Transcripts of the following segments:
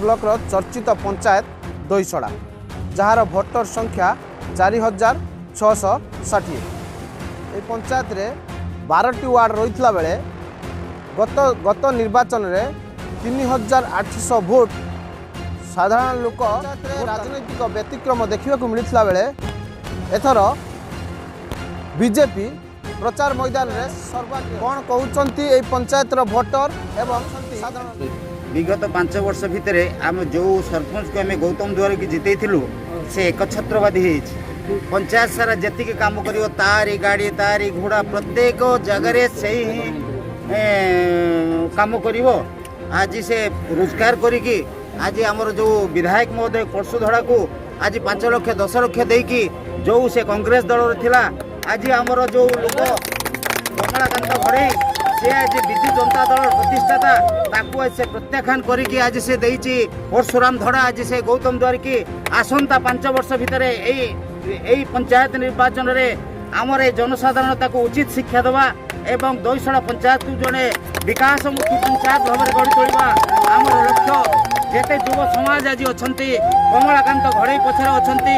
ବ୍ଲକର ଚର୍ଚ୍ଚିତ ପଞ୍ଚାୟତ ଦଇସଡ଼ା, ଯାହାର ଭୋଟର ସଂଖ୍ୟା 4660। ଏହି ପଞ୍ଚାୟତରେ 12ଟି ୱାର୍ଡ଼ ରହିଥିଲା ବେଳେ ଗତ ଗତ ନିର୍ବାଚନରେ 3800 ଭୋଟ ସାଧାରଣ ଲୋକ ରାଜନୈତିକ ବ୍ୟତିକ୍ରମ ଦେଖିବାକୁ ମିଳିଥିଲା ବେଳେ ଏଥର ବିଜେପି ପ୍ରଚାର ମଇଦାନରେ ସର୍ବାଗ୍ରେ। କ'ଣ କହୁଛନ୍ତି ଏଇ ପଞ୍ଚାୟତର ଭୋଟର ଏବଂ ସାଧାରଣ? ବିଗତ 5 ବର୍ଷ ଭିତରେ ଆମେ ଯେଉଁ ସରପଞ୍ଚକୁ ଆମେ ଗୌତମ ଦୁଆରୀକି ଜିତେଇଥିଲୁ, ସେ ଏକଛତ୍ରବାଦୀ ହେଇଛି। ପଞ୍ଚାୟତ ସାରା ଯେତିକି କାମ କରିବ, ତାରି ଗାଡ଼ି, ତାରି ଘୋଡ଼ା, ପ୍ରତ୍ୟେକ ଜାଗାରେ ସେଇ ହିଁ କାମ କରିବ। ଆଜି ସେ ରୋଜଗାର କରିକି ଆଜି ଆମର ଯେଉଁ ବିଧାୟକ ମହୋଦୟ ପରଶୁଧଡ଼ାକୁ ଆଜି 5 ଲକ୍ଷ, 10 ଲକ୍ଷ ଦେଇକି, ଯେଉଁ ସେ କଂଗ୍ରେସ ଦଳରେ ଥିଲା, ଆଜି ଆମର ଯେଉଁ ଲୋକ କମଳାକାନ୍ତ ଘଡ଼େଇ, ସେ ଆଜି ବିଜୁ ଜନତା ଦଳର ପ୍ରତିଷ୍ଠାତା, ତାକୁ ଆଜି ସେ ପ୍ରତ୍ୟାଖ୍ୟାନ କରିକି ଆଜି ସେ ଦେଇଛି ପରଶୁରାମ ଧଡ଼ା। ଆଜି ସେ ଗୌତମ ଦ୍ୱାରିକି ଆସନ୍ତା 5 ବର୍ଷ ଭିତରେ ଏଇ ଏଇ ପଞ୍ଚାୟତ ନିର୍ବାଚନରେ ଆମର ଏ ଜନସାଧାରଣ ତାକୁ ଉଚିତ ଶିକ୍ଷା ଦେବା ଏବଂ ଦଇସଡ଼ା ପଞ୍ଚାୟତକୁ ଜଣେ ବିକାଶମୁଖୀ ପଞ୍ଚାୟତ ଭାବରେ ଗଢ଼ି ତୋଳିବା ଆମର ଲକ୍ଷ୍ୟ। ଯେତେ ଯୁବ ସମାଜ ଆଜି ଅଛନ୍ତି, କମଳାକାନ୍ତ ଘଡ଼େଇ ପଛରେ ଅଛନ୍ତି।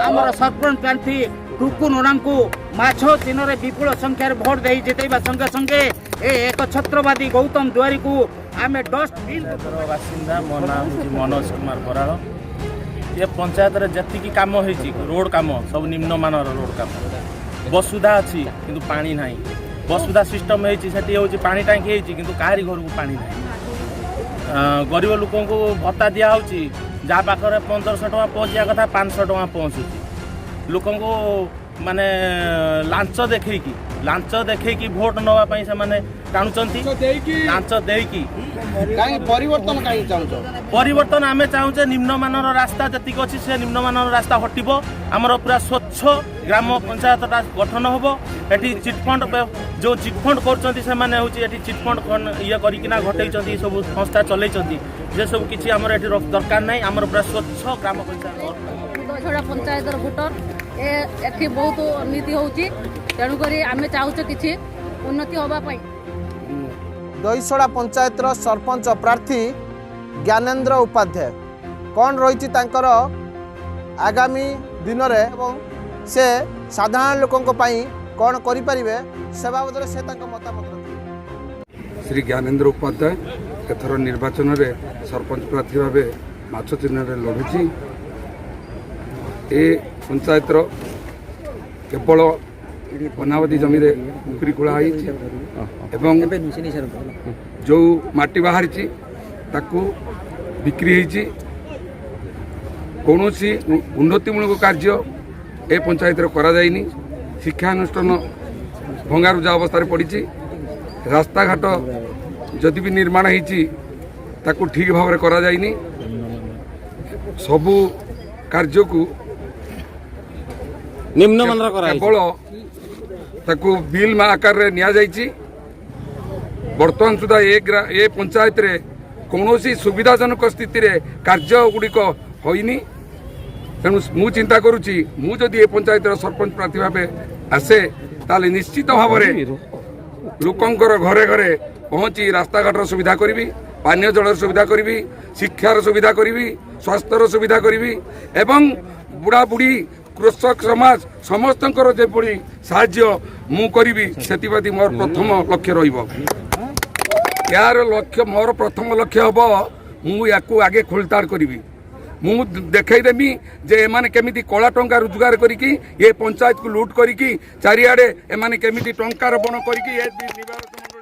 ଆମର ସରପଞ୍ଚ ପ୍ରାର୍ଥୀ ଟୁକୁ ନୋନାଙ୍କୁ ମାଛ ଚିହ୍ନରେ ବିପୁଳ ସଂଖ୍ୟାରେ ଭୋଟ ଦେଇ ଜିତେଇବା ସଙ୍ଗେ ସଙ୍ଗେ ଏ ଏକଛତ୍ରବାଦୀ ଗୌତମ ଦୁଆରୀକୁ ଆମେ ଡଷ୍ଟବିନ୍ ପଞ୍ଚାୟତର ବାସିନ୍ଦା, ମୋ ନାଁ ହେଉଛି ମନୋଜ କୁମାର ବରାଳ। ଏ ପଞ୍ଚାୟତରେ ଯେତିକି କାମ ହେଇଛି, ରୋଡ଼ କାମ ସବୁ ନିମ୍ନମାନର ରୋଡ଼ କାମ। ବସୁଧା ଅଛି କିନ୍ତୁ ପାଣି ନାହିଁ। ବସୁଧା ସିଷ୍ଟମ ହେଇଛି, ସେଠି ହେଉଛି ପାଣି ଟାଙ୍କି ହେଇଛି, କିନ୍ତୁ କାହାରି ଘରକୁ ପାଣି ନାହିଁ। ଗରିବ ଲୋକଙ୍କୁ ଭତ୍ତା ଦିଆହେଉଛି, ଯାହା ପାଖରେ 1500 ଟଙ୍କା ପହଞ୍ଚିବା କଥା, 500 ଟଙ୍କା ପହଞ୍ଚୁଛି। ଲୋକଙ୍କୁ ମାନେ ଲାଞ୍ଚ ଦେଖେଇକି ଭୋଟ ନେବା ପାଇଁ ସେମାନେ ଟାଣୁଛନ୍ତି, ଲାଞ୍ଚ ଦେଇକି। କାହିଁକି ପରିବର୍ତ୍ତନ କାହିଁକି ଚାହୁଁଛ? ପରିବର୍ତ୍ତନ ଆମେ ଚାହୁଁଛେ, ନିମ୍ନମାନର ରାସ୍ତା ଯେତିକି ଅଛି, ସେ ନିମ୍ନମାନର ରାସ୍ତା ହଟିବ। ଆମର ପୁରା ସ୍ୱଚ୍ଛ ଗ୍ରାମ ପଞ୍ଚାୟତଟା ଗଠନ ହେବ। ଏଠି ଚିଟଫଣ୍ଡ ଯେଉଁ ଚିଟଫଣ୍ଡ କରୁଛନ୍ତି ସେମାନେ, ହେଉଛି ଏଠି ଚିଟଫଣ୍ଡ ଇଏ କରିକିନା ଘଟେଇଛନ୍ତି, ସବୁ ସଂସ୍ଥା ଚଲେଇଛନ୍ତି। ଯେ ସବୁ କିଛି ଆମର ଏଠି ଦରକାର ନାହିଁ। ଆମର ପୁରା ସ୍ୱଚ୍ଛ ଗ୍ରାମ ପଞ୍ଚାୟତ। ଦଇସଡ଼ା ପଞ୍ଚାୟତର ଭୋଟର। ଏଠି ବହୁତ ଅନୀତି ହେଉଛି, ତେଣୁକରି ଆମେ ଚାହୁଁଛୁ କିଛି ଉନ୍ନତି ହେବା ପାଇଁ। ଦଇସଡ଼ା ପଞ୍ଚାୟତର ସରପଞ୍ଚ ପ୍ରାର୍ଥୀ ଜ୍ଞାନେନ୍ଦ୍ର ଉପାଧ୍ୟାୟ, କ'ଣ ରହିଛି ତାଙ୍କର ଆଗାମୀ ଦିନରେ ଏବଂ ସେ ସାଧାରଣ ଲୋକଙ୍କ ପାଇଁ କ'ଣ କରିପାରିବେ, ସେ ବାବଦରେ ସେ ତାଙ୍କ ମତାମତ ରଖିବେ। ଶ୍ରୀ ଜ୍ଞାନେନ୍ଦ୍ର ଉପାଧ୍ୟାୟ ଏଥର ନିର୍ବାଚନରେ ସରପଞ୍ଚ ପ୍ରାର୍ଥୀ ଭାବେ ମାଛ ଚିହ୍ନରେ ଲଢ଼ୁଛି। ଏ ପଞ୍ଚାୟତର କେବଳ ଅନାବାଦୀ ଜମିରେ ପୋଖରୀ ଖୋଳା ହେଇଛି ଏବଂ ଯେଉଁ ମାଟି ବାହାରିଛି ତାକୁ ବିକ୍ରି ହେଇଛି। କୌଣସି ଉନ୍ନତିମୂଳକ କାର୍ଯ୍ୟ ଏ ପଞ୍ଚାୟତରେ କରାଯାଇନି। ଶିକ୍ଷାନୁଷ୍ଠାନ ଭଙ୍ଗାରୁଜା ଅବସ୍ଥାରେ ପଡ଼ିଛି। ରାସ୍ତାଘାଟ ଯଦି ବି ନିର୍ମାଣ ହେଇଛି, ତାକୁ ଠିକ୍ ଭାବରେ କରାଯାଇନି। ସବୁ କାର୍ଯ୍ୟକୁ ନିମ୍ନମାନର କରାଯାଇଛି। କେବଳ ତାକୁ ବିଲ୍ ଆକାରରେ ନିଆଯାଇଛି। ବର୍ତ୍ତମାନ ସୁଦ୍ଧା ଏ ପଞ୍ଚାୟତରେ କୌଣସି ସୁବିଧାଜନକ ସ୍ଥିତିରେ କାର୍ଯ୍ୟ ଗୁଡ଼ିକ ହୋଇନି। ତେଣୁ ମୁଁ ଚିନ୍ତା କରୁଛି, ମୁଁ ଯଦି ଏ ପଞ୍ଚାୟତର ସରପଞ୍ଚ ପ୍ରାର୍ଥୀ ଭାବେ ଆସେ, ତାହେଲେ ନିଶ୍ଚିତ ଭାବରେ ଲୋକଙ୍କର ଘରେ ଘରେ ପହଞ୍ଚି ରାସ୍ତାଘାଟର ସୁବିଧା କରିବି, ପାନୀୟ ଜଳର ସୁବିଧା କରିବି, ଶିକ୍ଷାର ସୁବିଧା କରିବି, ସ୍ୱାସ୍ଥ୍ୟର ସୁବିଧା କରିବି ଏବଂ ବୁଢ଼ା ବୁଢ଼ୀ, କୃଷକ ସମାଜ ସମସ୍ତଙ୍କର ଯେପରି ସାହାଯ୍ୟ ମୁଁ କରିବି, ସେଥିପ୍ରତି ମୋର ପ୍ରଥମ ଲକ୍ଷ୍ୟ ରହିବ। ଏହାର ଲକ୍ଷ୍ୟ, ମୋର ପ୍ରଥମ ଲକ୍ଷ୍ୟ ହେବ, ମୁଁ ୟାକୁ ଆଗେ ଖୋଳତାଡ଼ କରିବି। ମୁଁ ଦେଖେଇଦେମି ଯେ ଏମାନେ କେମିତି କଳା ଟଙ୍କା ରୋଜଗାର କରିକି ଏ ପଞ୍ଚାୟତକୁ ଲୁଟ୍ କରିକି ଚାରିଆଡ଼େ ଏମାନେ କେମିତି ଟଙ୍କାର ବଣ କରିକି ଏ ନିର୍ବାଚନ